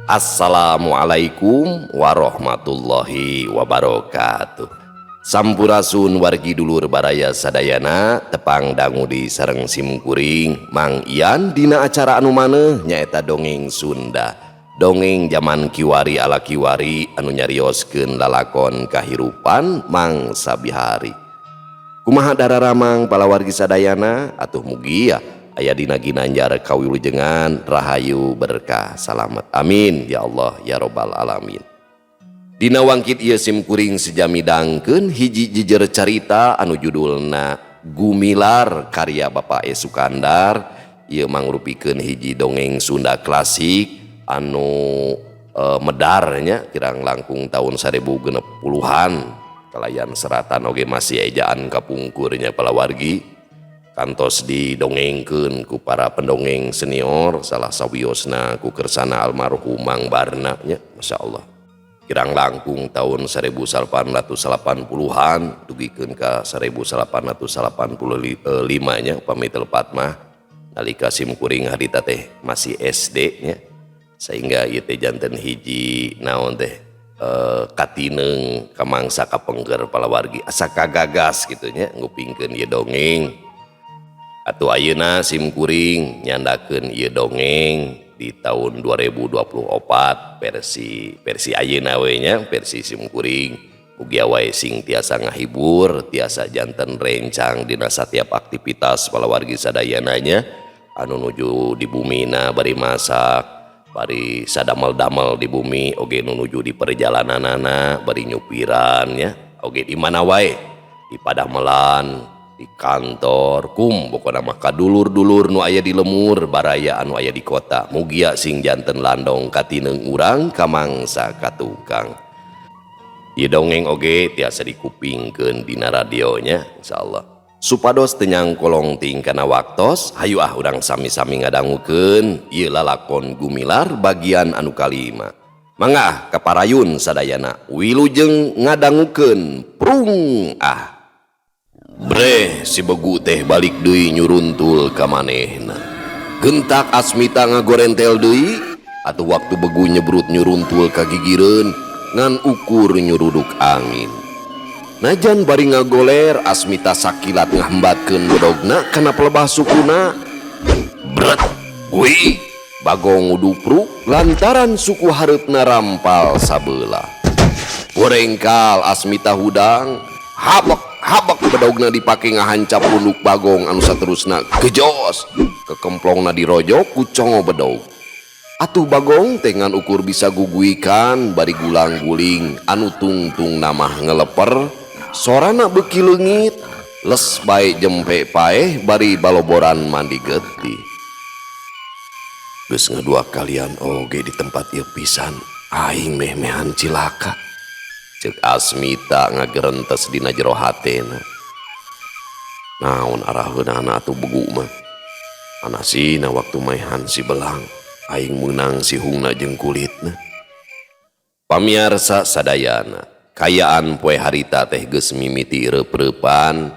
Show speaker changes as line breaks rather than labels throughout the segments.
Assalamualaikum warahmatullahi wabarakatuh. Sampurasun wargi dulur baraya sadayana, tepang dangu deui sareng simkuring Mang Ian dina acara anu maneh, nyaeta dongeng Sunda, dongeng zaman kiwari ala kiwari anu nyarioskeun lalakon kahirupan mangsa bihari. Kumaha dararamang palawargi sadayana? Atuh mugia aya dina ginanjar kawilujengan, rahayu, berkah, salamet. Amin ya Allah ya robbal alamin. Dina wangkit ieu simkuring seja midangkeun hiji jejer carita anu judulna Gumilar karya Bapak E. Sukandar. Ieu mangrupikeun hiji dongeng Sunda klasik anu medarnya kirang langkung tahun 1060-an kalayan seratan oge masih ejaan kapungkurnya palawargi, kantos didongengkeun ku para pendongeng senior, salah sawiosna ku kersana almarhum Mang Barna nya. Masya Allah, kirang langkung tahun 1880-an dugikeun ka 1885 nya upami tepat mah, nalika simkuring harita teh masih SD nya, sehingga ieu teh janten hiji naon teh katineung kamangsa kapengker palawargi, asa kagagas gitu nya ngupingkeun ieu dongeng. Atuh ayeuna simkuring nyandakeun ieu dongeng di tahun 2024 versi versi ayeuna we nya, versi simkuring. Mugia wae sing tiasa ngahibur, tiasa janten rencang dina satiap aktivitas palawargi sadayana nya, anu nuju di bumina bari masak, bari sadamel-damel di bumi, oge nu nuju di perjalananana bari nyupiran nya, oge di mana wae, di padamelan, di kantor kum, pokona mah kadulur-dulur nu aya di lemur, baraya anu aya di kota, mugia sing janten landong katineung urang kamangsa katukang. Ieu dongeng oge tiasa dikupingkeun dina radionya insyaallah. Supados teu nyangkolong ting kana waktos, hayu ah urang sami-sami ngadangukeun ieu lalakon Gumilar bagian anu kalima. Mangga kaparayun sadayana, wilujeng ngadangukeun. Prung ah. Breh, si begu teh balik deui nyuruntul ka manehna. Gentak Asmita ngagorentel deui atuh waktu begu nyebrut nyuruntul ka gigireun ngan ukur nyuruduk angin. Najan bari ngagoler, Asmita sakilat ngahambatkeun bedogna kana pelebah sukuna. Bret, gui, Bagong ngudupruk lantaran suku hareupna rampal sabelah. Gorengkal Asmita hudang, habek habek bedogna dipake ngahancap punduk Bagong anu saterusna gejos kekemplongna dirojok ku congo bedog. Atuh Bagong teh ngan ukur bisa guguikan bari gulang-guling anu tungtung namah ngeleper, sorana beuki leungit, les bae jempe paeh bari baloboran mandi getih. Geus ngadua kalian oge di tempat ieu pisan aing meh-mehan cilaka, cek Asmita ngagerentes dina jero hatena. Naon araheunana atuh begu mah? Anasina waktu maehan si belang aing meunang sihungna jeung kulitna. Pamiarsa sadayana, kayaan poe harita teh geus mimiti reup-reupan.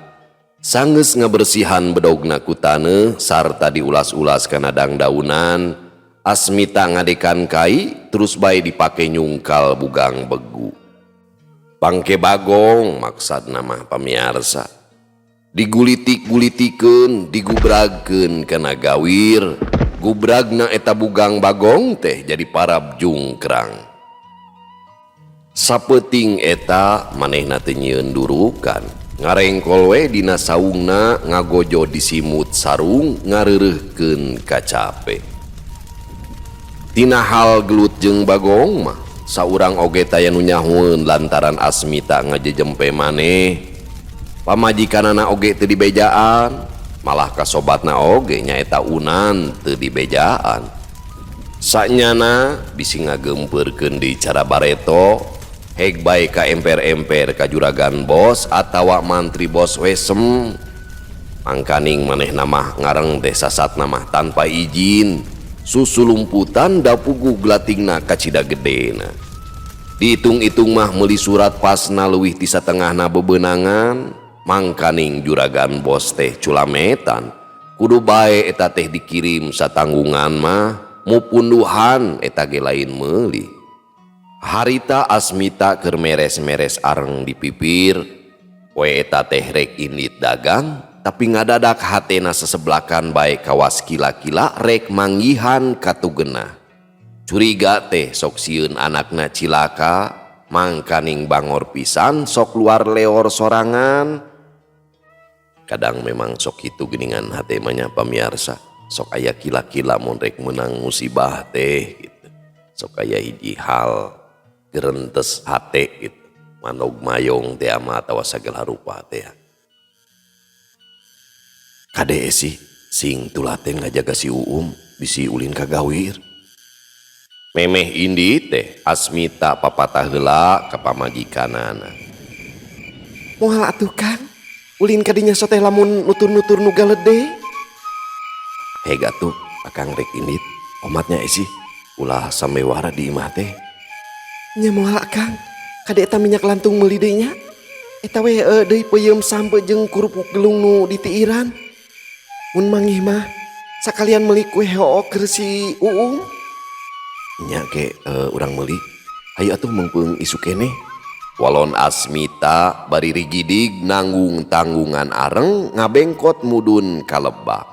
Sanggeus ngabersihan bedogna ku taneuh sarta diulas-ulas kana dangdaunan, Asmita ngadekan kai terus bae dipake nyungkal bugang begu. Bangke Bagong maksad nama pamiarsa. Digulitik-gulitikeun, digubragkeun kana gawir, gubragna eta bugang Bagong teh jadi parab jungkrang. Sapeuting eta manehna teu nyieun durukan. Ngarengkol we dina saungna, ngagojo disimut sarung, ngareureuhkeun kacape. Tina hal gelut jeung Bagong mah saurang oge taya nu nyahoeun lantaran Asmita ngajejempe maneh. Pamajikanana oge teu dibejaan, malah kasobatna oge nyaeta Unan teu dibejaan. Sanyana bisi ngagempeurkeun di cara bareto, heg bae ka emper-emper ka juragan bos atawa mantri bos wesem. Mangkaning manehna mah ngareng teh sasatna mah tanpa izin. Susulumputan da puguh glatingna kacida gedena. Dihitung-hitung mah meuli surat pasna leuwih ti satengahna bebenangan, mangkaning juragan bos teh culametan. Kudu bae eta teh dikirim satanggungan mah. Mupunduhan eta ge lain meuli. Harita Asmita keur meres-meres areng di pipir. Poe eta teh rek indit dagang, tapi ngadadak hatena seseblakan bae kawas kila-kila rek manggihan katugenah. Curiga teh sok sieun anakna cilaka, mangkaning bangor pisan sok luar leor sorangan. Kadang memang sok kitu geuningan hate mah nya, pamiarsa. Sok aya kila-kila mun rek meunang musibah teh gitu. Sok aya hiji hal gerentes hate gitu. Manog mayong teh ama atawa sagala rupa teh. Kade sih sing tulaten ngajaga si Uum bisi ulin ka gawir. Memeh indi teh Asmita papatah heula ka pamajikanana.
Moal atuh, Kang. Ulin kadinya soteh lamun nutur-nutur nu galede.
Heg atuh, akang rek indit. Omatnya sih ulah samewara di imah teh.
Nya moal, Kang. Kade eta minyak lantung meuli deui nya. Eta we deui peuyeum sampe jeung kerupuk gelung nu ditiiran. Mun manggih mah sakalian meuli kue hook keur si Uung.
Nya ke urang meuli. Hayu atuh meungpeung isuk keneh. Walon Asmita bari rigidig nanggung tanggungan areng ngabengkot mudun ka lebak.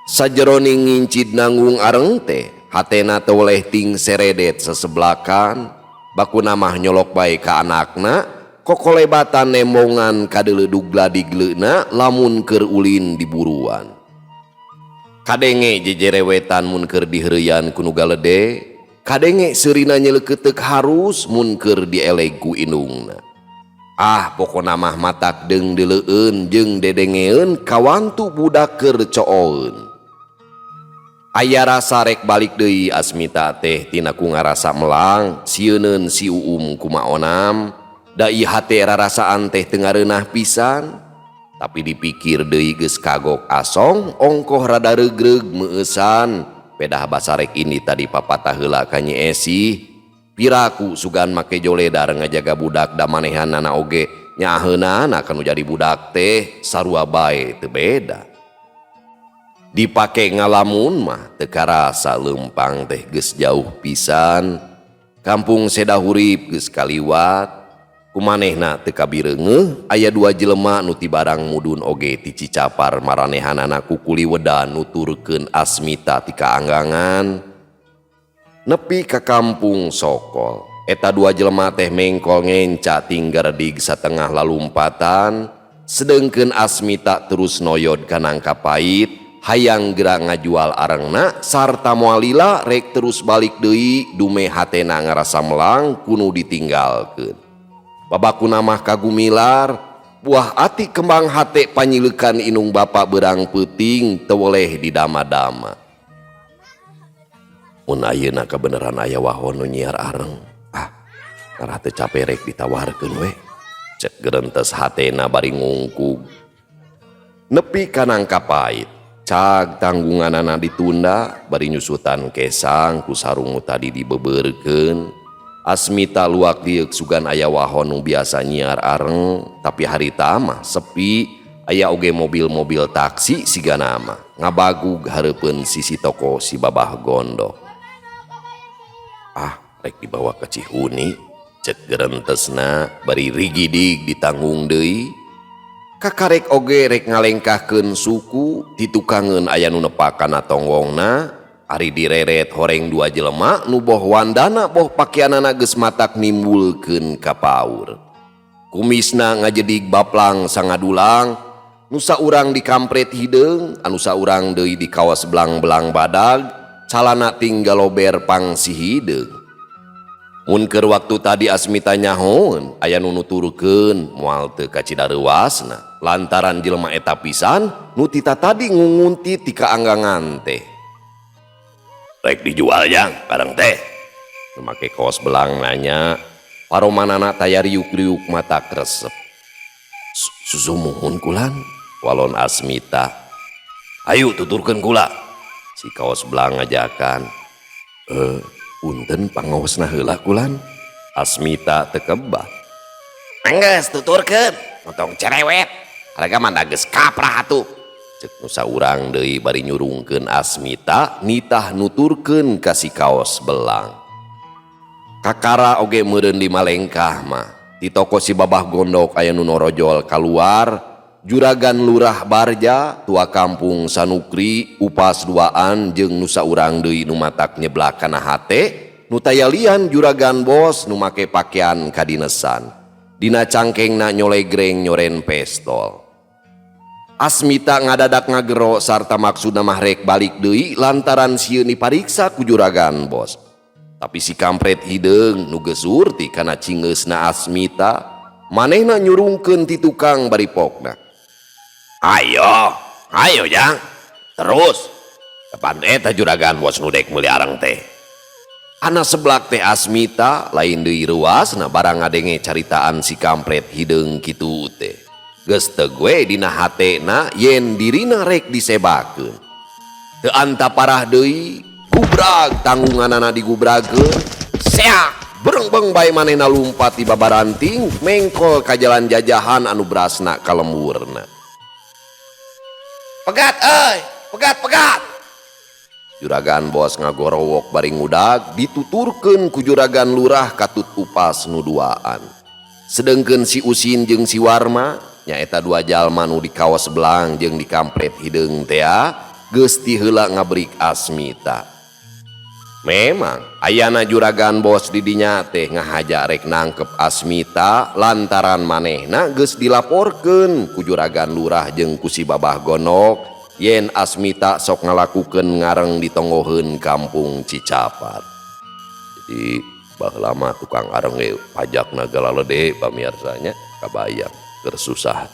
Sajeroning ngincid nanggung areng teh hatena teu weleh ting seredet seseblakan. Bakuna mah nyolok bae ka anakna, kokolebatan nembongan kadeuleudug ladigleuna lamun keur ulin di buruan. Kadenge jejerewetan mun keur diheureuyan ku nu galede, kadenge seurina nyeleukeuteup harus mun keur dieleg ku indungna. Ah, pokona mah matak deung-deuleueun jeung dedengeun kawantu budak keur cooeun. Aya rasa rek balik deui Asmita teh tina ku ngarasa melang, sieuneun si Uum kumaonam, da ieu hate rarasaan teh teu ngareunah pisan. Tapi dipikir deui geus kagok asong, ongkoh rada reugreug meueusan, pedah basarek ini tadi papatah heula ka Nyi Esih. Piraku sugan make joledar ngajaga budak da manehanana oge nyaaheunana kanu jadi budak teh sarua bae teu beda. Dipake ngalamun mah teu karasa leumpang teh geus jauh pisan. Kampung Sedahurip geus kaliwat. Kumanehna teu kabireungeuh aya dua jelema nu tibarang mudun oge ti Cicapar maranehanana kukuliwedan nuturkeun Asmita ti kaanggangan. Nepi ka kampung Sokol. Eta dua jelema teh mengkol ngenca tinggal redig satengah lalumpatan, sedengkeun Asmita terus noyod ka nangka pait, hayang geura ngajual arengna sarta moal lila rek terus balik deui dume hatena ngarasa melang kunu ditinggalkeun. Babakuna mah kagumilar, buah ati kembang hate panyileukan inung bapa berang peuting teu weleh didama-dama. Mun ayeuna kabeneran aya wahon nu nyiar areng, ah, ngarah teu cape rek ditawarkeun we. Cek gerentes hatena bari ngungkug. Nepi ka nangka pait, cag tanggunganana ditunda bari nyusutan kesang ku sarung nu tadi dibebeurkeun. Asmita luak lieuk sugan aya wahon nu biasa nyiar areng, tapi harita mah sepi, aya oge mobil-mobil taksi sigana mah ngabagug hareupeun sisi toko si Babah Gondok. Ah, rek dibawa ke Cihuni, cek gerentesna bari rigidig ditanggung deui. Kakarek oge rek ngalengkahkeun suku, ditukangeun aya nu nepak kana tonggongna. Ari direret horeng dua jelema nu boh wandana boh pakianana geus matak nimbulkeun kapaur. Kumisna ngajedig baplang sangadulang, nu saurang dikampret hideung, anu saurang deui di kawas belang-belang badag, calana tinggal lober pangsi hideung. Mun keur waktu tadi Asmita nyahoeun, aya nu nuturkeun moal teu kacidareuwasna lantaran jelema eta pisan nu tita tadi ngungunti ti kaanggangan teh. Rek dijual jang bareng teh. Nu make kaos belang nanya, paromanana taya riuk-riuk mata kresep. Susumuhun kulan, walon Asmita. Ayo tuturkeun kula. Si kaos belang ngajakan. Punten pangaosna heula kulan. Asmita teu kebak. Enggeus tuturkeun, tong cerewet. Harga mah da geus kaprah atuh. Cek nu saurang deui bari nyurungkeun Asmita nitah nuturkeun ka si kaos belang. Kakara oge meureun di malengkah mah. Di toko si Babah Gondok aya nu norojol kaluar, Juragan Lurah Barja, tua kampung Sanukri, upas duaan jeung nu saurang deui nu matak nyeblak kana hate, nu tayalian Juragan Bos nu make pakaian kadinesan. Dina cangkengna nyolegreng nyoren pestol. Asmita ngadadak ngagero sarta maksudna mah rek balik deui lantaran sieun dipariksa ku Juragan Bos. Tapi si kampret hideung nu geus surti kana cingeusna Asmita, manehna nyurungkeun ti tukang bari pokna. Ayo, ayo jang, terus. Kapan eta Juragan Bos nu dek meuli areng teh? Ana seblak teh Asmita lain deui reuasna barang ngadenge caritaan si kampret hideung kitu teh. Geus teu we dina hatena yen dirina rek disebakeun. Teu anta parah deui, gubrag tanggunganana digubrageun. Seak, berengbeng bae manehna lumpat di babaranting, mengkol ka jalan jajahan anu berasna ka lemburna. Pegat euy, pegat pegat. Juragan Bos ngagorowok bari ngudag dituturkeun ku Juragan Lurah katut upas nu duaan. Sedengkeun si Usin jeung si Warma nyaeta dua jalma nu di kaos belang jeung di kampret hideung tea geus ti heula ngabrik Asmita. Memang ayana Juragan Bos di dinya teh ngahaja rek nangkep Asmita lantaran manehna geus dilaporkeun ku Juragan Lurah jeung ku si Babah Gondok yen Asmita sok ngalakukeun ngareng di tonggoheun kampung Cicapar. Jadi baheula mah tukang areng ge pajakna galalede pamiarsanya kabayang keur susah.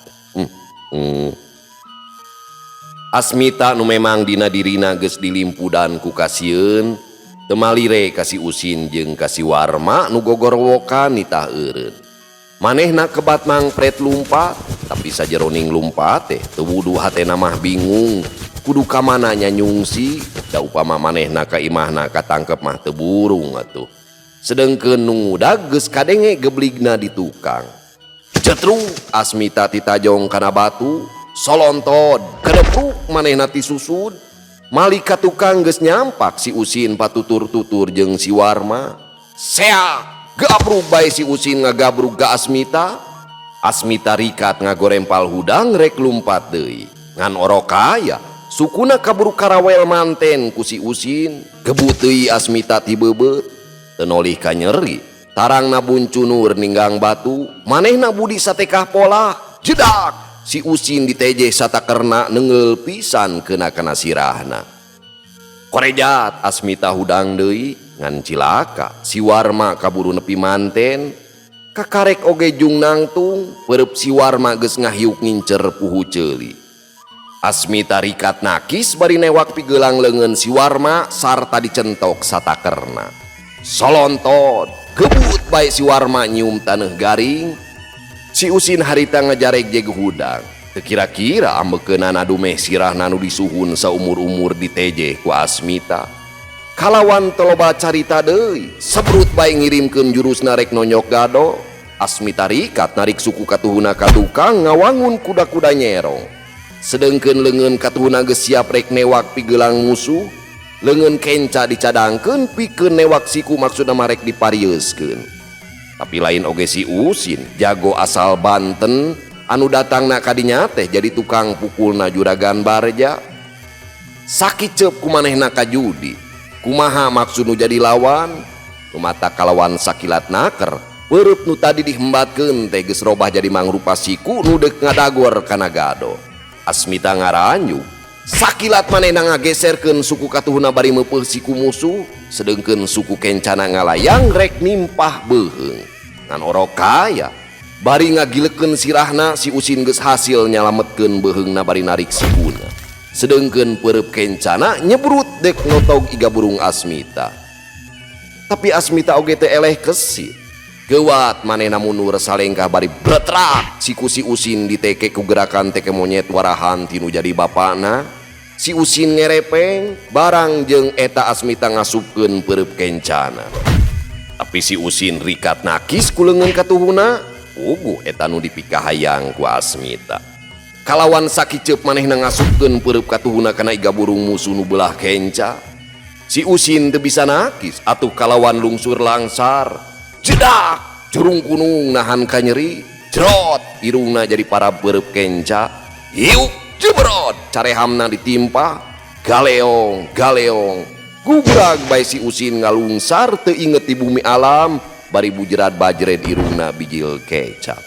Asmita nu memang dina dirina geus dilimpudan ku kasieun teu malire ka si Usin jeung ka si Warma nu gogorowokan nitah eureun. Manehna kebat mangpret lumpat, tapi sajeroning lumpat teh teu wuduh hatena mah bingung. Kudu ka mana nya nyungsi, da upama manehna ka imahna katangkep mah teu burung atuh. Sedengkeun nu ngudag geus kadenge gebligna di tukang. Cetruk Asmita titajong kana batu, solontod kedepruk manehna tisusud. Malik ka tukang geus nyampak si Usin patutur-tutur jeung si Warma. Seak, gabrug bae si Usin ngagabrug ka Asmita. Asmita rikat ngagorempal hudang rek lumpat deui. Ngan orok kaya, sukuna kaburu karawel manten ku si Usin. Gebut deui Asmita ti beubeut. Teu nolih ka nyeri, tarangna buncunur ninggang batu, manehna budi satekah pola, jedak. Si Usin ditejeh satakerna nengeul pisan keuna kana sirahna. Korejat Asmita hudang deui ngan cilaka si Warma kaburu nepi manten. Kakarek oge jung nangtung peureub si Warma geus ngahiuk ngincer puhu ceuli. Asmita rikat nakis bari newak pigelang leungeun si Warma sarta dicentok satakerna. Solontot gebut bae si Warma nyium taneuh garing. Si Usin harita ngajarek jeg hudang. Teu kira-kira ambekeunana dumeh sirahna nu disuhun saumur-umur ditejeh ku Asmita. Kalawan teu loba carita deui, sebrut bae ngirimkeun jurusna rek nonyok gado. Asmita rikat narik suku katuhuna ka tukang ngawangun kuda-kuda nyerong. Sedengkeun leungeun katuhuna geus siap rek newak pigelang musuh, leungeun kenca dicadangkeun pikeun newak siku maksudna mah rek diparieuskeun. Tapi lain oge si Usin, jago asal Banten anu datangna ka dinya teh jadi tukang pukulna Juragan Barja. Sakiceup ku manehna ka judi. Kumaha maksud nu jadi lawan? Nu mata kalawan sakilat naker, peureub nu tadi dihembatkeun teh geus robah jadi mangrupa siku nu deuk ngadagor kana gado. Asmita ngaranjuk, sakilat manehna ngageserkeun suku katuhuna bari meupeuh siku musuh, sedengkeun suku kencana ngalayang rek nimpah beuheung. Ngan orok kaya, bari ngagilekeun sirahna si Usin geus hasil nyalametkeun beuheungna bari narik sikuna. Sedengkeun peureub kencana nyebrut dek notog iga burung Asmita. Tapi Asmita oge teu eleh kesit. Geuwat manehna mundur salengkah bari bretrak siku si Usin diteke ku gerakan teke monyet warahan tinu jadi bapana. Si Usin ngerepeng barang jeung eta Asmita ngasupkeun peureub kencana. Tapi si Usin rikat nakis ku leungeun katuhuna, puguh eta nu dipikahayang ku Asmita. Kalawan sakiceup manehna ngasupkeun peureub katuhuna kana iga burung musuh nu beulah kenca. Si Usin teu bisa nakis atuh kalawan lungsur langsar. Jedak jurung kunung nahan kanyeri. Jrot irungna jadi para peureub kenca. Hiuk jebrot carehamna ditimpa. Galeong galeong gubrag bae si Usin ngalungsar teu inget di bumi alam bari bujerat bajred irungna bijil kecap.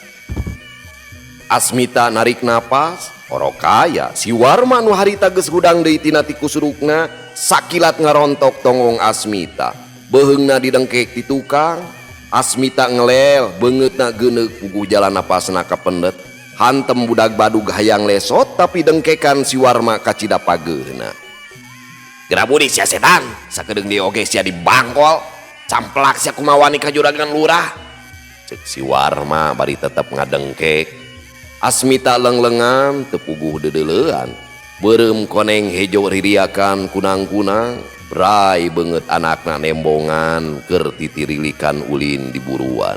Asmita narik napas, orokaya si Warma nu harita geus hudang deui tina tikusurukna sakilat ngarontok tonggong Asmita. Beuheungna didengkek ti tukang, Asmita ngelel, beungeutna geuneuk puguh jalan napasna kapendet. Hantem budak badug hayang lesot tapi dengkekan si Warma kacida pageuna. Geura budi sia setan, sakedeung deui oge sia dibangkol, camplak sia kumawani ka juragan lurah. Cek si Warma bari tetep ngadengkek. Asmita lenglengan teu puguh deudeulean. Beureum koneng hejo ririakan kunang-kunang, bray beungeut anakna nembongan keur titirilikan ulin di buruan.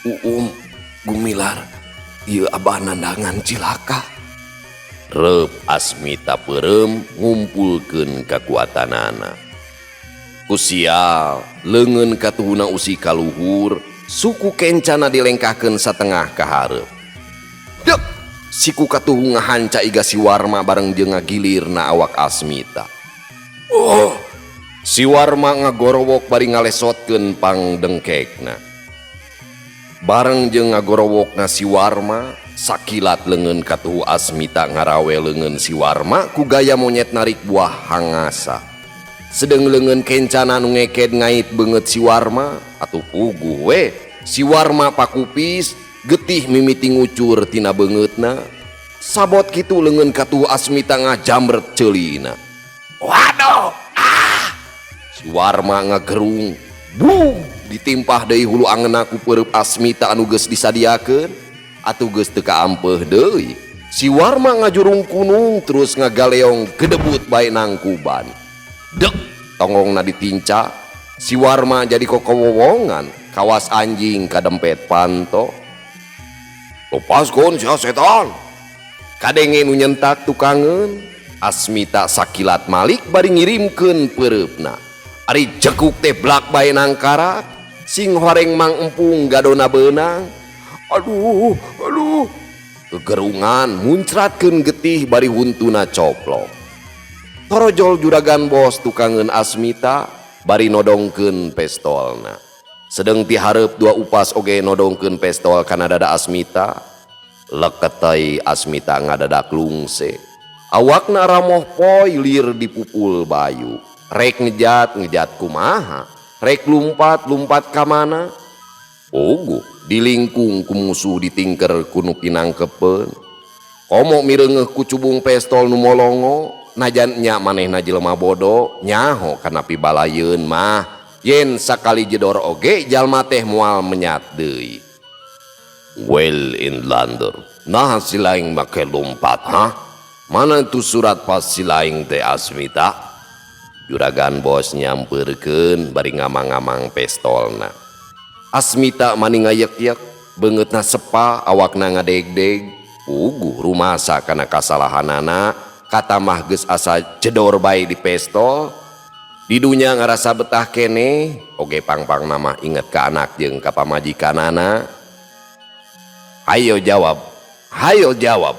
Uum gumilar ieu abah nandangan cilaka. Reup Asmita peureum ngumpulkeun kakuatanana. Ku sial leungeun katuhuna usi kaluhur, suku kencana dilengkahkeun satengah ka hareup. Dek siku katuhu ngahanca iga si Warma bareng jeung ngagilirna awak Asmita. Oh, si Warma ngagorowok bari ngalesotkeun pangdengkekna. Bareng jeung ngagorowokna si Warma, sakilat leungeun katuhu Asmita ngarawe leungeun si Warma ku gaya monyet narik buah hangasa. Sedeng leungeun kencana nu ngeked ngait beungeut si Warma, atuh puguh we si Warma pakupis getih mimiti ngucur tina beungeutna. Sabot kitu leungeun katuhu Asmita ngajambret ceulina. Waduh, ah! Si Warma ngagerung, bung ditimpah deui hulu angeunna ku peureub Asmita anu geus disadiakeun, atuh geus teu kaampeuh deui. Si Warma ngajurung kunung terus ngagaleong gedebut bae nangkuban. Dek tonggongna ditinca, si Warma jadi kokowowongan, kawas anjing kadempet panto. Lepaskeun sia setan. Kadenge nu nyentak tukangeun, Asmita sakilat malik bari ngirimkeun peureupna. Ari jekuk teh blak bae nangkarak, sing horeng mang empung gadona beunang. Aduh, aduh. Kegerungan muncratkeun getih bari huntuna coplok. Torojol juragan bos tukangeun Asmita bari nodongkeun pestolna. Sedeng ti hareup dua upas oge nodongkeun pestol kana dada Asmita. Leketei Asmita ngadadak lungse. Awakna ramoh poy lir dipupul bayu. Rek ngejat ngejat kumaha, rek lumpat lumpat ka mana? Puguh dilingkung ku musuh ditingker ku nu pinangkepeun. Komo mireungeuh ku cubung pestol nu molongo, najan nya manehna jelema bodo nyaho kana pibalayeun mah yen sakali jedor oge jalma teh moal menyat deui. Well inlander, nah si laing make lompat ha? Mana tu surat pas si laing teh Asmita? Juragan bos nyamperkeun bari ngamang-ngamang pestolna. Asmita mani ngayek-yek, beungeutna sepa, awakna ngadeg-deg, puguh rumasa kana kasalahanana, katamah geus asa jedor bae di pestol. Di dunya ngarasa betah keneh, oge pang-pang nama inget ka anak jeung ka pamajikanana. Hayo jawab, hayo jawab.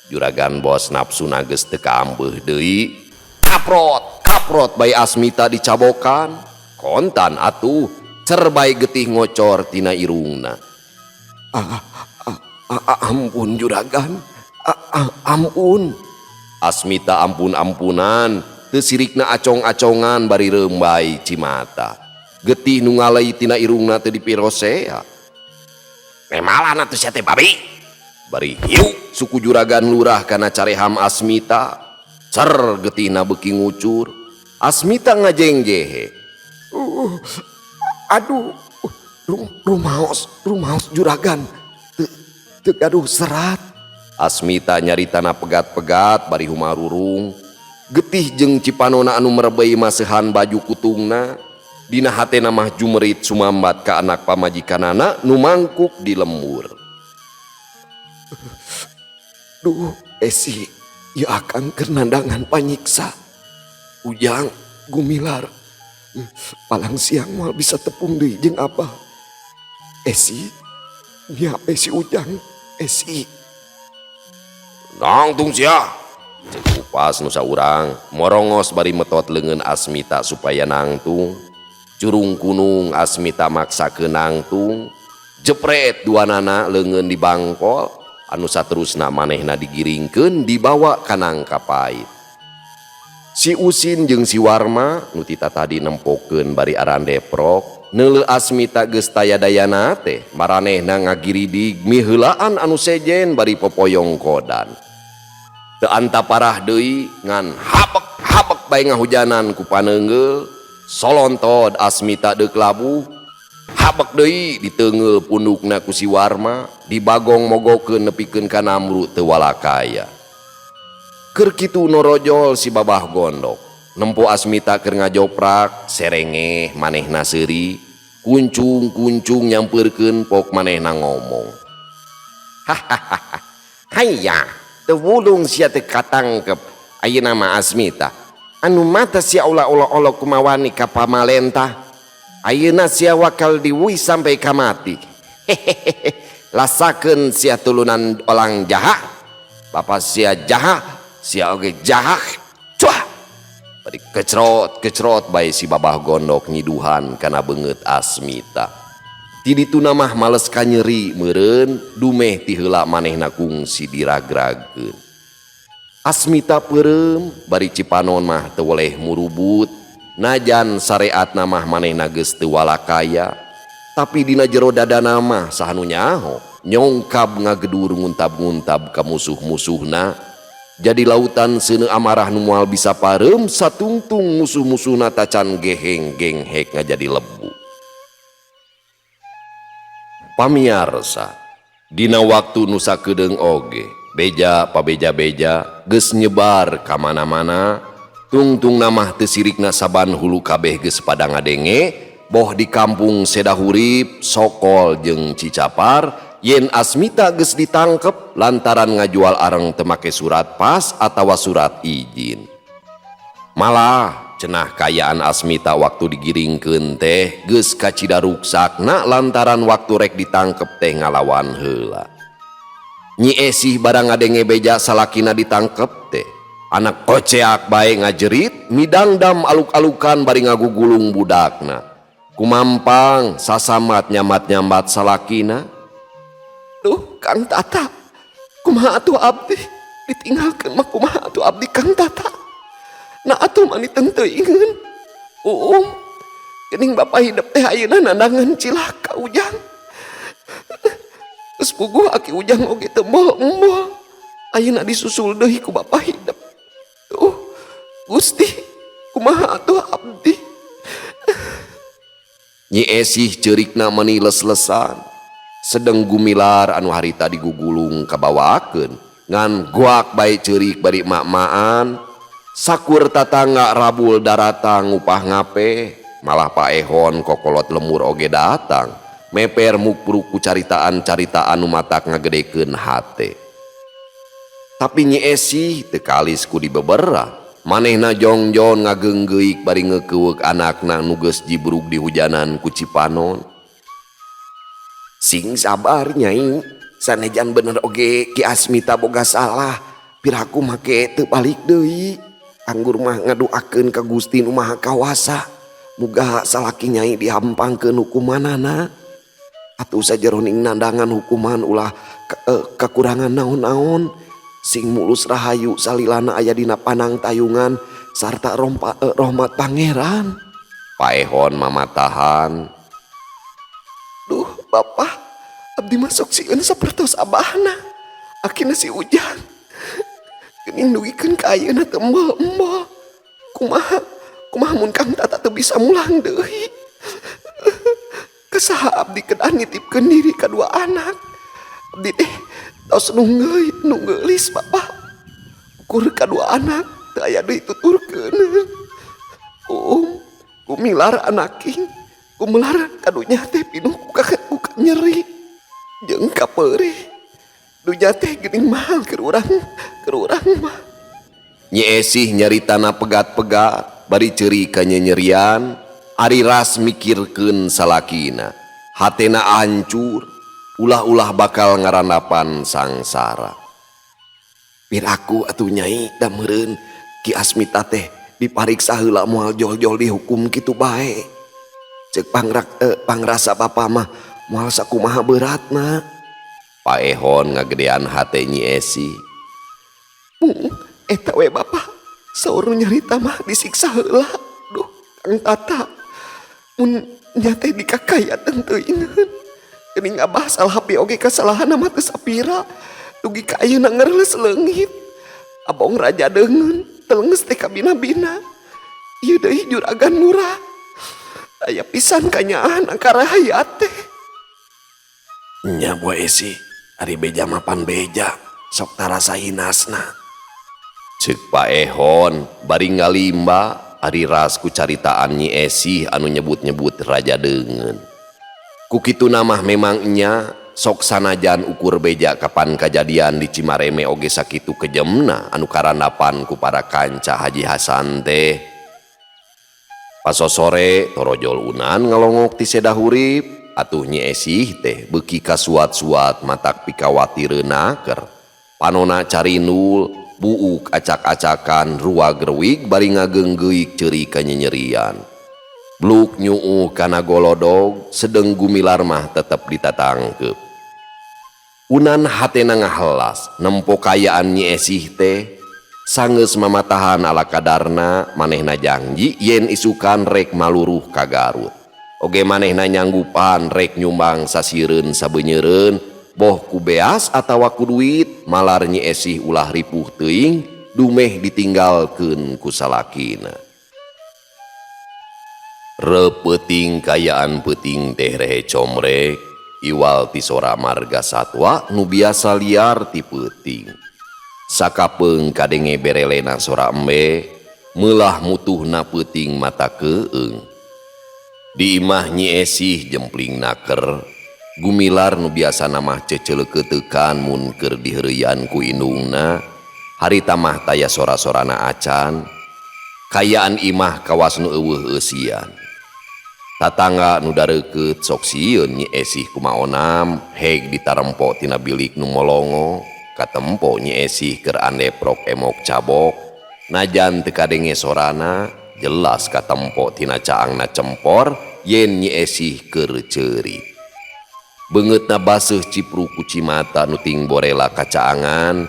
Juragan bos nafsuna geus teu kaambeuh deui. Kaprot, kaprot bae Asmita dicabokan. Kontan atuh, cerbai getih ngocor tina irungna. Ampun juragan, ampun. Asmita ampun-ampunan, teu sirikna acong-acongan bari reumbai cimata. Getih nu ngalai tina irungna teu dipirosea. Memalan atuh sia teh babi. Bari hiu suku juragan lurah kana careham Asmita. Cer getihna beuki ngucur. Asmita ngajengjehe.
Aduh, rumaos, rumaos juragan. Teu gaduh serat.
Asmita nyaritana pegat-pegat bari humarurung. Getih jeung cipanona anu merebei maseuhan baju kutungna. Dina hatena mah jumerit sumambat ka anak pamajikanana nu mangkuk di lembur.
Duh, Esi, ieu akang keur nandangan panyiksa. Ujang, Gumilar. Palang siang moal bisa tepung deui jeung Abah. Esi, nyape si Ujang, Esi.
Nangtung sia. Cek Upas nu saurang morongos bari metot leungeun Asmita supaya nangtung. Curung kunung Asmita maksakeun nangtung. Jepret duanana leungeun di bangkol anu saterusna manehna digiringkeun dibawa ka nangka pait. Si Usin jeung si Warma nu tita tadi nempokeun bari arandeprok neuleuh Asmita geus taya dayana teh maranehna ngagiridig miheulaan anu sejen bari popoyong kodan. Teu anta parah deui ngan habek-habek bae ngahujanan ku paneunggeul solontod Asmita deuk labuh habek deui diteunggeul pundukna ku si Warma dibagong mogokeun nepikeun ka namru teu walakaya. Keur kitu norojol si Babah Gondok nempo Asmita keur ngajoprak serengeh manehna seuri kuncung-kuncung nyampeurkeun pok manehna ngomong. Hahaha, hayya teu wulung sia teu katangkep ayeuna mah Asmita anu mata sia ulah-ulah kumawani ka pamalentah ayeuna sia wakal diwui sampai ka mati. Hehehe, lasakeun sia tulunan olang jaha bapa sia jaha sia oge jaha cuah bari kecrot kecrot bae si Babah Gondok nyiduhan kana beungeut Asmita. Ti dituna mah males ka nyeri meureun dumeh ti heula manehna kungsi diragragkeun. Asmita peureum bari Cipanon mah teu weleh murubut najan sareatna mah manehna geus teu walakaya tapi dina jero dadana mah saha nu nyaho nyongkab ngagedur nguntab-nguntab ka musuh-musuhna jadi lautan seuneu amarah nu moal bisa pareum satungtung musuh-musuhna tacan geheng genghek ngajadi lebu. Pamiarsa dina waktu nu sakedeung oge beja pabeja-beja geus nyebar ka mana-mana tungtung mah teu sirikna saban hulu kabeh geus pada ngadenge boh di kampung Sedahurip Sokol jeung Cicapar yen Asmita geus ditangkep lantaran ngajual areng teu make surat pas atawa surat izin. Malah cenah kayaan Asmita waktu digiringkeun teh geus kacida ruksakna lantaran waktu rek ditangkep teh ngalawan heula. Nyi Esih barang ngadenge beja salakina ditangkep teh anak koceak bae ngajerit midangdam aluk-alukan bari ngagugulung budakna. Kumampang sasamat nyamat-nyamat salakina.
Duh Kang Tata, kumaha atuh abdi ditinggalkeun mah kumaha atuh abdi Kang Tata. Nah atuh mani teuingeun. Uum, geuning bapa hidep teh ayeuna nandangan cilaka Ujang. Geus puguh aki Ujang oge teu embol-embol. Ayeuna disusul deui ku bapa hidep. Tuh, Gusti, kumaha atuh abdi.
Nyi Esih ceurikna meuni les-lesan. Sedeng Gumilar anu harita digugulung kabawakeun ngan goak bae ceurik bari mak-makan. Sakur tatangga rabul daratang ngupah ngape malah paehon kokolot lemur oge datang meper mukpruk ku caritaan-caritaan nu matak ngagedekeun hate. Tapi Nyi Esih teu kalis ku dibebera manehna jongjon ngageunggeuk bari ngeukeweuk anakna nu geus jibrug di hujanan ku Cipanon.
Sing sabar Nyai, sanajan bener oge Ki Asmita boga salah, piraku make teu balik deui. Anggur mah ngadoakeun ka Gusti nu Maha Kawasa. Muga salaki Nyai dihampangkeun hukumanana. Atuh sajeroning nandangan hukuman ulah kakurangan naon-naon. Sing mulus rahayu salilana aya dina panang tayungan sarta rahmat Pangeran.
Paehon mamatahan.
Duh Bapak, abdi masuk sieun sapertos abahna. Akina si Ujang. Geuning dugikeun ka ayeuna teu embol-embol. Kumaha? Kumaha mun Kang Tata teu bisa mulang deui? Kesaha abdi kedah nitipkeun diri ka dua anak. Abdi teh tos nunggeulis Bapak. Ukur ka dua anak teu aya deui tuturkeun. Gumilar anaking. Gumelar kadunya teh pinuh ku nyeri jeung kapeurih. Dunya teh geuning mahal keur urang mah.
Nyi Esih nyaritana pegat-pegat bari ceuri kanyanyerian ari Ras mikirkeun salakina. Hatena hancur, ulah-ulah bakal ngarandapan sangsara.
Piraku atuh Nyai da meureun Ki Asmita teh dipariksa heula moal jol-jol dihukum kitu bae. Ceuk pangrasa bapa mah moal sakumaha beratna.
Paehon ngagedean hate Nyi Esih.
Eta we bapa, saur nu nyarita mah disiksa heula. Duh, Kang Tata. Mun nya teh dikakayatan teuingeun. Geuning Abah salah hapi oge kasalahanna mah teu sapira. Dugi ka ayeuna ngareuleus leungit. Abong raja deungeun, telenges teh kabina-bina. Ieu deui juragan murah. Aya pisan kanyaahan angkara hayat teh.
Nya Bu Esi, ari beja mapan beja, sok tarasa hinasna. Ceuk Paehon bari ngalimba ari Ras ku caritaan Nyi Esih anu nyebut-nyebut raja deungeun. Ku kituna mah memang nya sok sanajan ukur beja kapan kajadian di Cimareme oge sakitu kejemna anu karandapan ku para kanca Haji Hasan teh. Pasosore torojol Unan ngalongok ti seda hurip atuh Nyi Esih teh beuki kasuat-suat matak pikawatireun naker. Panona carinul, buuk acak-acakan ruag-ruig bari ngageunggeuyik ceuri kanyanyerian. Bluk nyuuh kana golodog sedeng Gumilar mah tetep ditatangkeup. Unan hatena ngahelas nempo kayaan Nyi Esih teh sanggeus mamatahan ala kadarna manehna janji yen isukan rek maluruh ka Garut. Oge manehna nyanggupan rek nyumbang sasireun sabeunyereun boh ku beas atawa ku duit malar Nyi Esih ulah ripuh teuing dumeh ditinggalkeun ku salakina. Repeuting kayaan peuting teh rehe comrek iwal ti sora marga satwa nu biasa liar ti peuting. Sakapeung kadenge berelena sora embe meulah mutuhna peuting mata keung. Di imah Nyi Esih jempling naker Gumilar nu biasana mah ceceleukeutekan mun keur diheureuyan ku indungna harita mah taya sora-sorana acan. Kayaan imah kawas nu eueuh eusian. Tatangga nu dareukeut sok sieun Nyi Esih kumaonam heg ditarempo tina bilik nu molongo katempo Nyi Esih keur andeprok emok cabok najan teu kadenge sorana jelas katempo tina caangna cempor yen Nyi Esih keur ceurik. Beungeutna baseuh cipru ku cimata nu ting borela kacaangan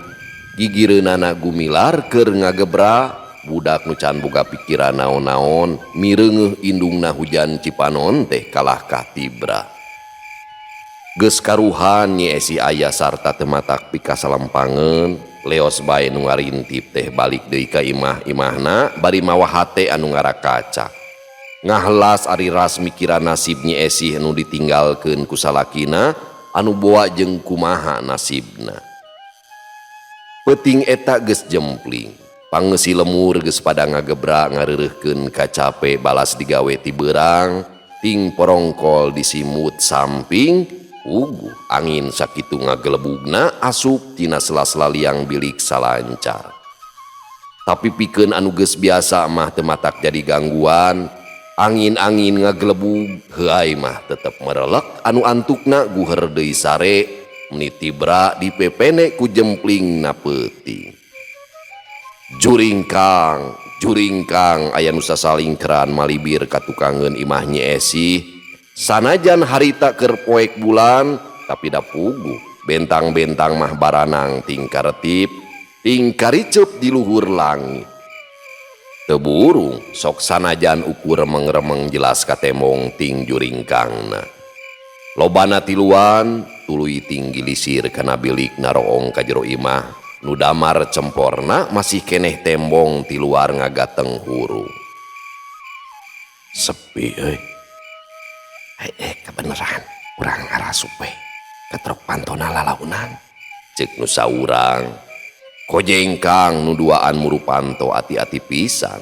gigireunana Gumilar keur ngagebra budak nu can boga pikiran naon-naon mireungeuh indungna hujan cipanon teh kalah katibra. Geus karuhan Nyi Esih aya sarta teu matak pikasalempangeun leos bae nu ngarintip teh balik deui ka imah-imahna bari mawa hate anu ngarakacak. Ngahelas ari Ras mikiran nasib Nyi Esih nu ditinggalkeun ku salakina anu boa jeung kumaha nasibna. Peuting eta geus jempling. Pangeusi lemur geus pada ngagebra ngareureuhkeun kacape balas digawe ti beurang, ting porongkol disimut samping, uguh angin sakitu ngagelebugna asup tina sela-sela liang bilik salancar. Tapi pikeun anu geus biasa mah teu matak jadi gangguan, angin-angin ngagelebug heuay mah tetep merelek anu antukna guher deui sare meni tibra dipepene ku jemplingna peuting. Juringkang, juringkang aya nu sasalingkeran malibir ka tukangeun imah Nyi Esih. Sanajan harita keur poek bulan tapi da puguh bentang-bentang mah baranang ting karetip, ting kariceup di luhur langit. Teu burung sok sanajan ukur remeng-remeng jelas katemong ting juringkangna. Lobana tiluan tuluy ting gilisir kana bilik naroong ka jero imah. Nu damar cemporna masih keneh tembong ti luar ngagateng hurung.
Sepi euy. Kebeneran urang ngarasup we. Ketrok pantona lalaunan.
Ceuk nu saurang. Kojengkang nu duaan muru panto ati-ati pisan.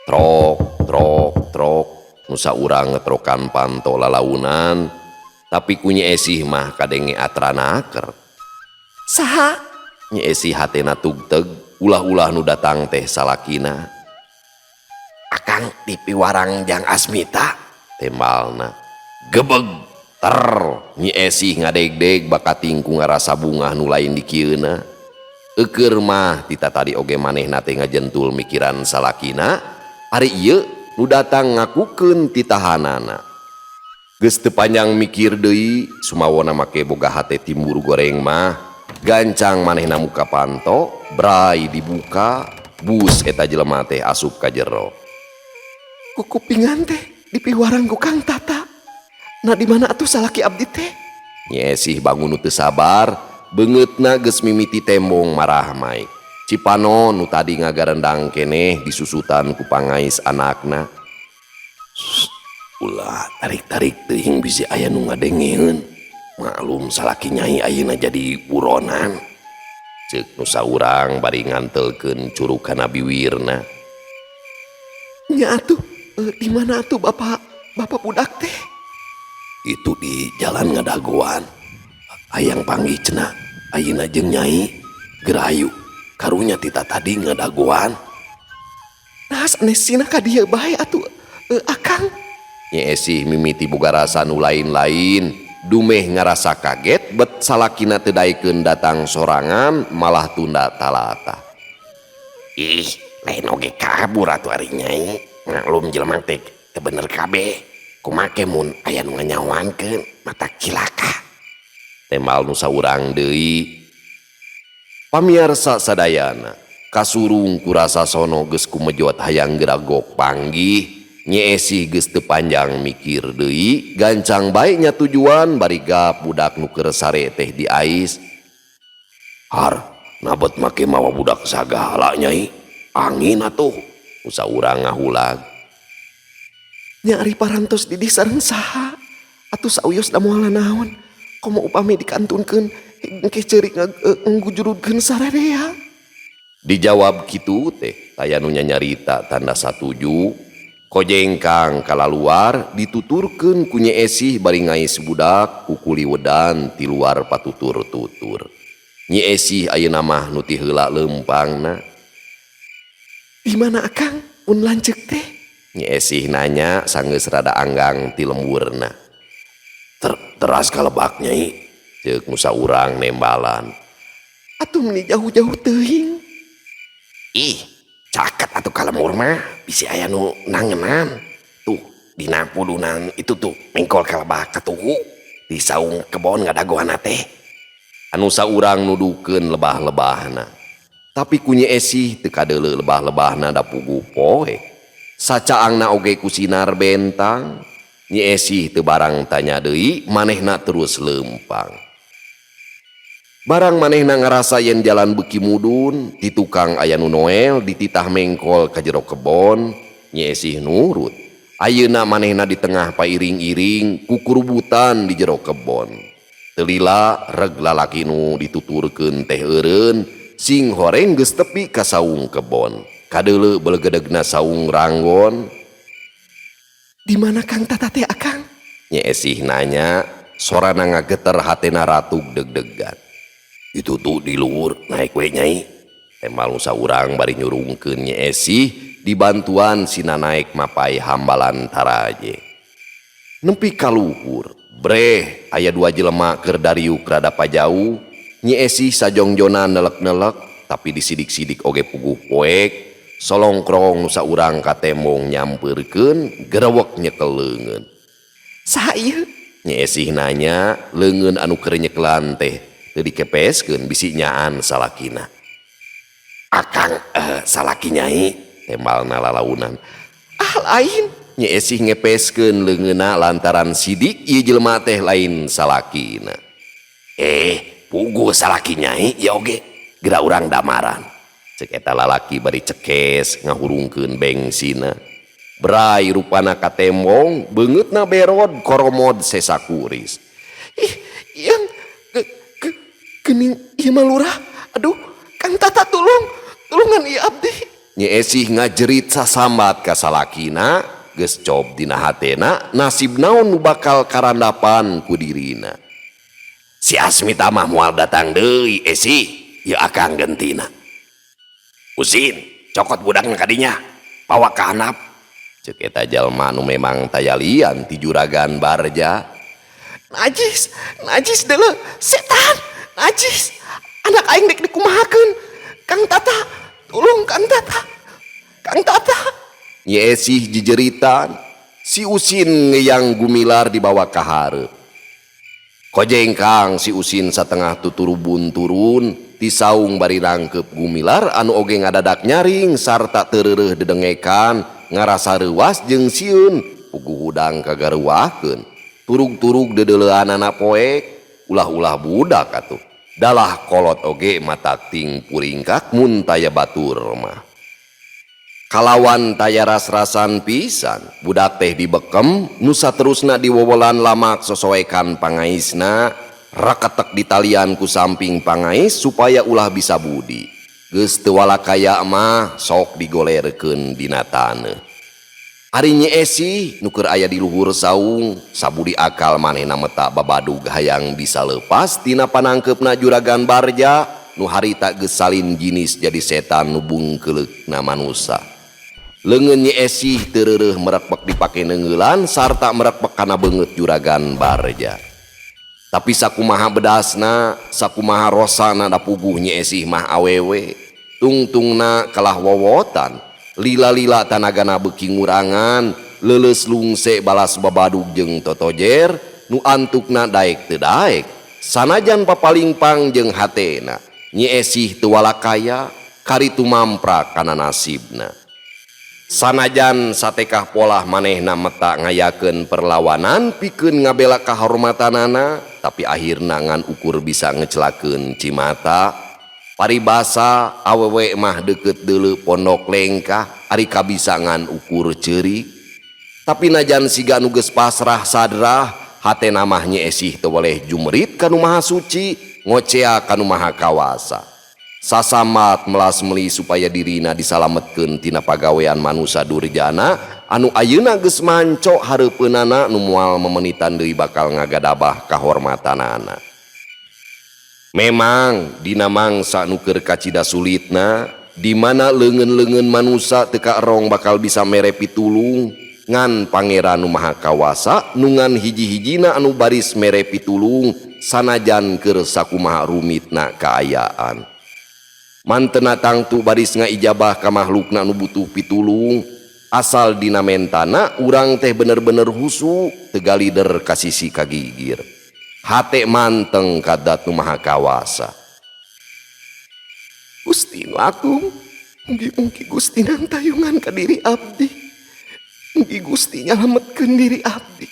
Trok trok trok nu saurang ngetrokan panto lalaunan tapi ku Nyi Esih mah kadenge atranaker.
Saha?
Nyi Esih hatena tugteg, ulah-ulah nu datang teh salakina. Akang dipiwarang jang Asmita, tembalna. Gebeg ter Nyi Esih ngadegdeg bakating ku ngarasa bungah nu lain dikieuna. Eukeur mah tita tadi oge manehna teh ngajentul mikiran salakina, ari ieu nu datang ngakukeun titahanana. Geus teu panjang mikir deui, sumawona make boga hate timbur goreng mah, gancang manehna muka panto, bray dibuka, bus eta jelema teh asup ka jero.
Kukupingan teh dipiwarang ku Kang Tata. Nah di mana atuh salaki abdi teh?
Nyi Esih bangun nu teu sabar, beungeutna geus mimiti tembong marah mai. Cipano nu tadi ngagarendang keneh disusutan ku pangais anakna. Ulah tarik-tarik teuing bisi aya nu ngadengeun. Maklum salaki nyai ayeuna jadi buronan. Ceuk nu saurang bari ngantelkeun curug kana biwirna.
Nya atuh, di mana atuh bapak budak teh?
Itu di jalan ngadagoan. Hayang panggih cenah ayeuna jeung nyai gerayu. Karunya tita tadi ngadagoan.
Nah sanesina ka dieu bae atuh, akang.
Nyi Esih mimiti boga rasa nu lain-lain, dumeh ngarasa kaget bet salakina teu daekeun datang sorangan malah tunda talata. Ih, lain oge kabur atuh ari nyai. Maklum jelema teh teu bener kabeh. Kumake mun aya nu nganyawankeun mata cilaka. Temal nu saurang deui. Pamiarsa sadayana, kasurung ku rasa sono geus kumejot hayang geragok panggih. Nyi Esih geus teu panjang mikir deui, gancang bae nya tujuan bari gap budak nu keur sare teh diais. Har, nabet make mawa budak sagala nyai. Angin atuh, nu saurang ngahulag.
Nya ari parantos didih sareng saha? Atuh sauyos da moal naon? Komo upami dikantunkeun engke ceurik nggujurudkeun sarerea.
Dijawab kitu teh, taya nu nyanyarita tanda satuju. Kojengkang kalaluar dituturkeun ku Nyi Esih bari ngais budak ku kuliwedan ti luar patutur-tutur. Nyi Esih ayeuna mah nu ti heula leumpangna.
Di mana akang mun lanceuk teh?
Nyi Esih nanya sanggeus rada anggang ti lemburna. Teras kalebak nyai, ceuk nu saurang nembalan.
Atuh meni jauh-jauh teuing.
Ih, caket atuh ka lembur mah bisi aya nu nangenan. Tuh dina pudunan itu tuh mengkol kalebak katuhu di saung kebon ngadagoan teh. Anu saurang nudukeun lebah-lebahna. Tapi ku Nyi Esih teu kadeuleu lebah-lebahna da puguh poe. Sacaangna oge ku sinar bentang. Nyi Esih teu barang tanya deui, manehna terus leumpang. Barang manehna ngarasa yen jalan beuki mudun, ti tukang aya nu noel dititah mengkol ka jero kebon, Nyi Esih nurut. Ayeuna manehna di tengah pairing-iring kukurubutan di jero kebon. Teu lila reg lalaki nu dituturkeun teh eureun, sing horeng geus tepi ka saung kebon. Kadeuleu belegedegna saung ranggon.
Di mana Kang Tata teh akang?
Nyi Esih nanya, sorana ngageter hatena ratug deg-degan. Itu tuh di luhur naik we nyai. Temal nu saurang bari nyurungkeun Nyi Esih dibantuan sina naik mapai hambalan taraje. Nempi ka luhur, breh aya dua jelema keur dariuk rada pajauh. Nyi Esih sajongjonan nelek-nelek tapi disidik-sidik oge puguh poek. Solongkrong nu saurang ka tembong nyampeurkeun gerewek nyekel leungeun.
Saha ieu?
Nyi Esih nanya, leungeun anu keur nyekelan teh teu dikepeskeun bisi nyaan salakina. Akang, salaki nyai, tembalna lalaunan.
Ah lain.
Nyi Esih ngepeskeun leungeunna lantaran sidik ieu jelema teh lain salakina. Puguh salaki nyai ya oge, geura urang damaran. Cek eta lalaki bari cekes ngahurungkeun bengsina. Bray rupana ka tembong, beungeutna berod koromod sesakuris.
Ih, yang geuning ieu mah lurah. Aduh, Kang Tata tulung, tulungan ieu abdi.
Nyi Esih ngajerit sasambat ka salakina, geus cob dina hatena, nasib naon nu bakal karandapan ku dirina. Si Asmita mah moal datang deui, Esi, ieu akang gentina. Usin, cokot budakna kadinya, bawa ka handap. Ceuk eta jalma nu memang taya lian ti Juragan Barja.
Najis, najis deuleu, setan, najis. Anak aing dek dikumahakeun. Kang Tata, tulung Kang Tata. Kang Tata.
Nyi Esih jejeritan, si Usin ngeyang Gumilar dibawa ka hareup. Kojengkang si Usin satengah tuturubun turun ti saung bari nangkep Gumilar anu oge ngadadak nyaring sarta teu dedengekan ngarasa reuwas jeung sieun puguh hudang kagaruahkeun. Turug-turug deudeuleanana poek, ulah-ulah budak atuh. Dalah kolot oge matak ting puringkak mun taya batur mah. Kalawan taya ras-rasan pisan, budak teh dibekem, nu saterusna diwowolan lamak sosoekan pangaisna, raketek ditalian ku samping pangais supaya ulah bisa budi. Geus teu walakaya mah sok digolerkeun dina taneuh. Ari Nyi Esih nu keur aya di luhur saung, sabudi akal manehna meta babadug hayang bisa leupas tina panangkeupna Juragan Barja nu harita geus salin jinis jadi setan nu bungkeuleukna manusa. Leungeun Nyi Esih teu reureuh merekpek dipake neungeulan sarta merekpek kana beungeut Juragan Barja. Tapi sakumaha bedasna, sakumaha rosana da puguh Nyi Esih mah awewe. Tungtungna kalah wowotan, lila-lila tanagana beuki ngurangan, leuleus lungse balas babadug jeung totojer, nu antukna daek teu daek. Sanajan papalingpang jeung hatena, Nyi Esih teu walakaya, karitu mampra kana nasibna. Sanajan satekah polah manehna meta ngayakeun perlawanan pikeun ngabela kahormatanana, tapi akhirna ngan ukur bisa ngecelakeun cimata. Paribasa awewe mah deukeut deuleu pondok lengkah, ari kabisa ngan ukur ceurik. Tapi najan siga nu geus pasrah sadrah, hatena mah Nyi Esih teu weleh jumrit ka Nu Maha Suci, ngocea ka Nu Maha Kawasa. Sasamat melas meli supaya dirina disalametkeun tina pagawean manusa durjana anu ayeuna geus manco hareupeunana nu moal memenitan deui bakal ngagadabah kahormatanana. Memang dina mangsa nu keur kacida sulitna, di mana leungeun-leungeun manusa teu kaerong bakal bisa mere pitulung, ngan Pangeran nu Maha Kawasa nu ngan hiji-hijina anu baris mere pitulung sanajan keur sakumaha rumitna kaayaan. Mantena tangtu baris ngaijabah ka makhlukna nu butuh pitulung, asal dina mentana urang teh bener-bener husu teu galider ka sisi kagigir. Hate manteng ka Dat Nu Maha Kawasa.
Gusti nu agung, mugi-mugi Gusti nangtayungan ka diri abdi. Mugi Gusti nyalametkeun diri abdi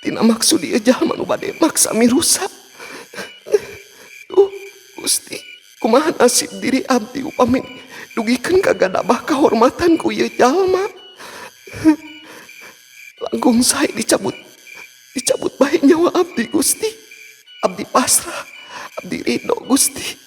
tina maksud ieu jalma nu bade maksa mirusak. Duh, Gusti, kumaha nasib diri abdi upami dugikeun kagadabah kahormatan ku ieu jalma? Langkung sae dicabut, dicabut bae nyawa abdi, Gusti. Abdi pasrah, abdi ridho, Gusti.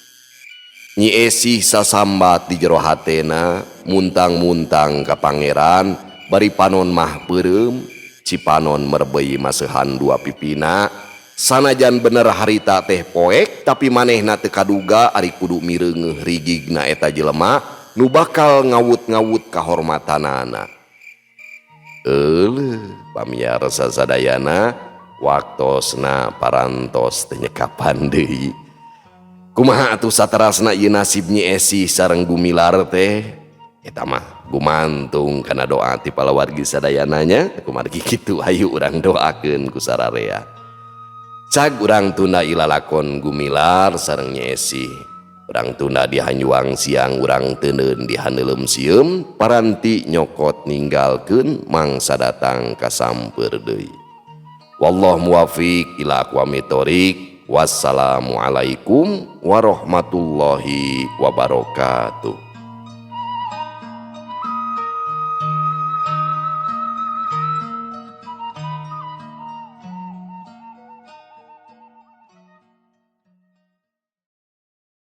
Nyi Esih sasambat di jero hatena, muntang-muntang ka Pangeran, bari panon mah peureum, cipanon merbei maseuhan dua pipina. Sanajan bener harita teh poek, tapi manehna teu kaduga ari kudu mireungeuh rigigna eta jelema nu bakal ngawut-ngawut kahormatanana. Euleuh, pamiarsa sadayana, waktosna parantos teu nyekapan deui. Kumaha atuh saterasna ieu nasib Nyi Esih sareng Gumilar teh? Eta mah gumantung kana doa ti palawargi sadayana nya. Kumargi kitu hayu urang doakeun ku sararea. Cag urang tunda ilalakon Gumilar sareng Nyi Esih. Urang tunda di hanjuang siang, urang teuneun di handeuleum sieum, paranti nyokot ninggalkeun mangsa datang kasamper deui. Wallahu muwafiq ila aqwamit thoriq. Wassalamualaikum warahmatullahi wabarakatuh.